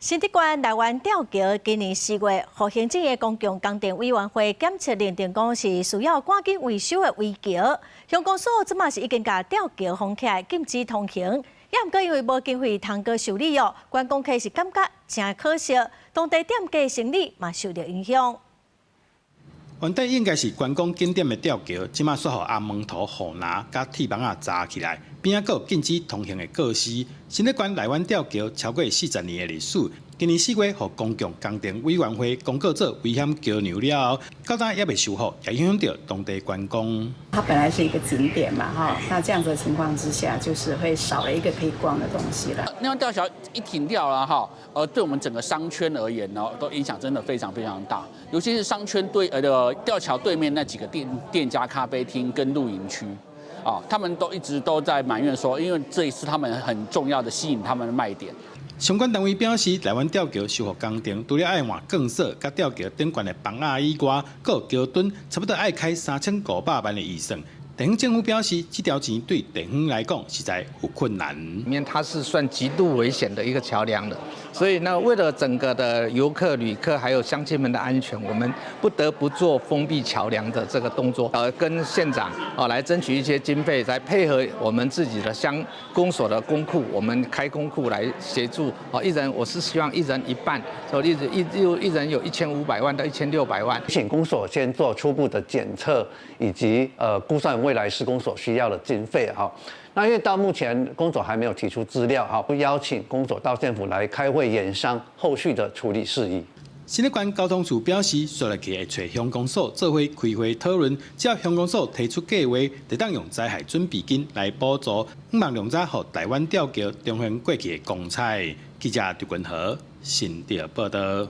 新竹縣內灣吊橋今年4月，予行政院公共工程委員會檢測認定講是需要趕緊維修的危橋。鄉公所這馬是已經共吊橋封起來，禁止通行。也毋過因為無經費通過修理哦，觀光客是感覺誠可惜，當地店家生意嘛受著影響。原底應該是觀光景點的吊橋，這馬煞予紅毛塗護欄佮鐵網仔閘起來，邊仔閣有禁止通行的告示。新竹縣內灣吊橋超過40年的歷史，今年4月予公共工程委員會公告做危險橋梁了後，到今猶未修復，也影響著當地觀光。它本來是一個景點嘛，哈，那這樣子的情況之下，就是會少了一個可以逛的東西了。那吊橋一停掉了哈，對我們整個商圈而言呢，都影響真的非常非常大。尤其是商圈對吊橋對面那幾個店家、咖啡廳跟露營區，啊，他們都一直都在埋怨說，因為這也是他們很重要的吸引他們的賣點。相關單位表示，內灣吊橋修復工程除了愛換鋼索、佮吊橋頂懸的枋仔以外，閣有橋墩，差不多愛開3500萬的預算。地方政府表示，這條錢對地方來講實在有困難。因為它是算極度危險的一個橋梁了，所以呢，為了整個的遊客、旅客還有鄉親們的安全，我們不得不做封閉橋梁的這個動作。跟縣長啊來爭取一些經費，來配合我們自己的鄉公所的公庫，我們開公庫來協助。啊，一人我是希望一人一半，所以一一一人有1500萬到1600萬。請公所先做初步的檢測，以及估算未來施工所需要的經費哈，那因為到目前公所還沒有提出資料哈，不邀請公所到縣府來開會研商後續的處理事宜。新竹縣交通處表示，紲落去會揣鄉公所做伙開會討論，只要鄉公所提出計劃，就當用災害準備金來補助，向望量早予內灣吊橋重現過去的光彩。記者張君和新竹報導。